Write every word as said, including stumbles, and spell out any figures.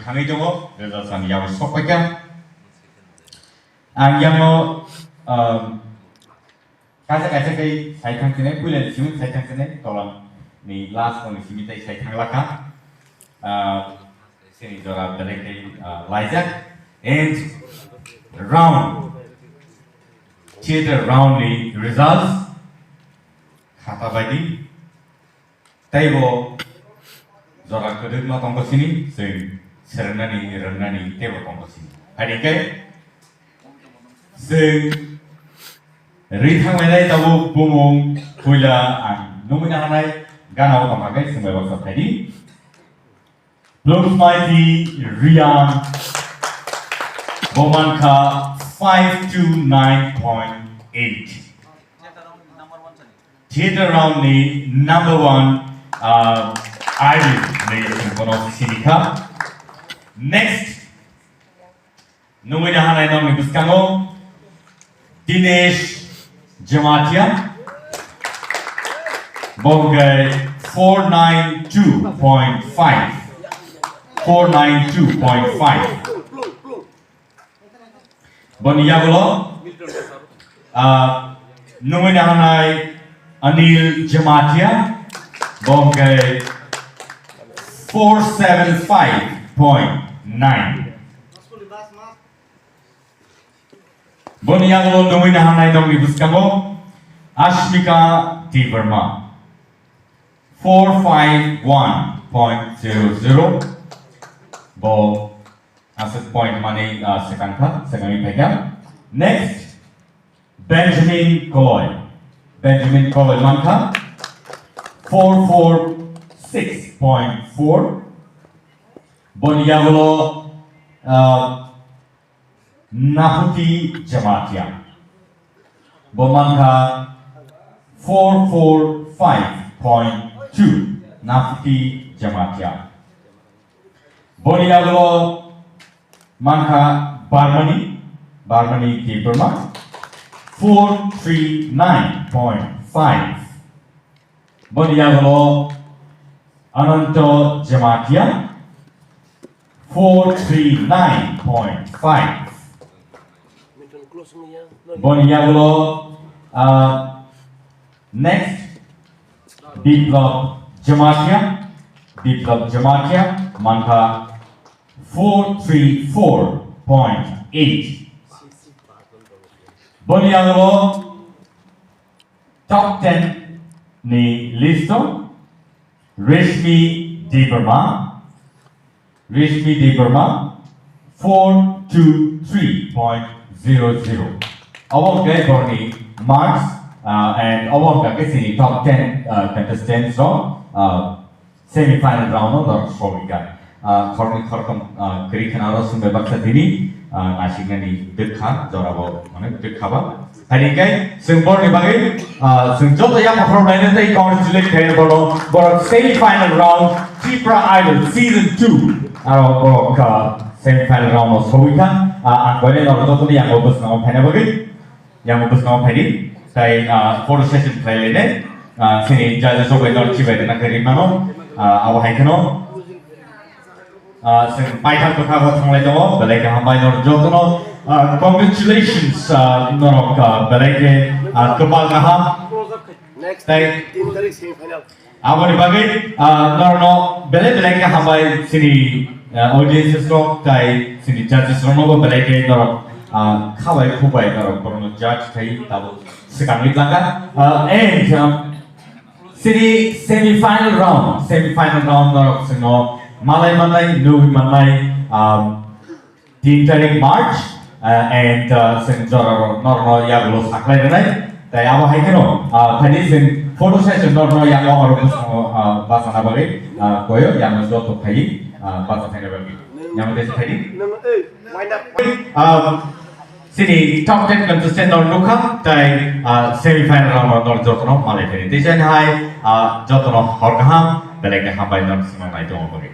Thangwi tongo, results ang yawi sok paikha. Ang yango, um, kaisa kaisa khe sai thang sinai, puila ni simi sai thang sinai, tola ni last ni simi tai sai thang lakha. Ah, sini jora belai khe, ah, laijak. And round, theater round ni results khata baidi. Teibo jora kwrwngma tongkha sini, chwng swrwngnani, rwngnani teibo tongkha sini. Hai khe chwng ri thanglainai tabuk bumung puila ang nungwi nahanai gana o tongkha khe chwng bai baksa phaidi. Blooms Mighty Riyan bo mankha five two nine point eight. Theater round ni number one, uh, idol ni bono sinikha. Next, nungwi nahanai nokni bwskango Dinesh Jamatia. Bo hwnkhe four nine two point five. Four nine two point five. Boni yagulo, ah, nungwi nahanai Anil Jamatia, bo hwnkhe four seven five point nine. Boni yagulo nungwi nahanai nokni bwskango Ashmika Debbarma, four five one point zero zero. Bo aswk point manwi, ah, swkang kha, swkangwi phaikha. Next, Benjamin Koloi. Benjamin Koloi mankha four four six point four. Boni yagulo, ah, Nahuti Jamatia. Bo mankha four four five point two. Nahuti Jamatia. Boni yagulo mankha Barmani, Barmani Debbarma, four three nine point five. Boni yagulo Ananto Jamatia, four three nine point five. Boni yagulo, ah, next, Biplab Jamatia, Biplab Jamatia, mankha four three four point eight. Boni yagulo top ten ni list o Reshmi Debbarma, Reshmi Debbarma, four two three point zero zero. Obo hwnkhe borni marks, uh, and obo hwnkha khe chini top ten, uh, contestants rok, uh, semi final round o norok sogwikha. Ah, khoroknwi khorokthom, ah, kwrwi khna oro swngbai baksa tini, ah, nasiknani twkha, jorabo, mane, twkha ba. Haini khe chwng borni bagwi, ah, chwng joto yaphang khoroknwi naino tei congratulate khaio bono, borok semi final round Tripura Idol season two. Aro borok, ah, semi final round o sogwikha. Ah, ang boino norok jotoni yango bwskango phaina bagwi. Yang bwskango phaidi, tai, ah, photo session khlai lainai, ah, chini judges rok bai norok chibai rwna khe rimano, ah, abo hai kheno, ah, chwng paithak kwkha bo thanglai tongo, belai kaham bai norok jotono, ah, congratulations, ah, norok, ah, belai khe, ah, kwpal kaham. Next, tai tin tarik semi final. Aboni bagwi, ah, norokno belai belai khe hambai chini, ah, audiences rok tai chini judges rokno bo belai khe norok, ah, khabai khubai norok borokno judge khai tabuk swkangwi tlangkha. Ah, and, ah, chini semi final round, semi final round norok chwngno malai mannai, nugwi mannai, ah, tin tarik March, uh, and, uh, chwng jorao norokno yagulo saklai rwnai. Tai abo hai kheno, uh, phaidi chwng photo session norokno yago oro bwskango, uh, bachana bagwi, uh, koyo, yangno joto phaiwi, uh, bacha phaina bagwi. Yangno tei phaidi. Um, chini top ten contestant norok nukha, tai, uh, semi final round o norok jotono malai phaidi. Tei jani hai, uh, jotono hor kaham, belai khe hambai norok swmang nai tongma bagwi.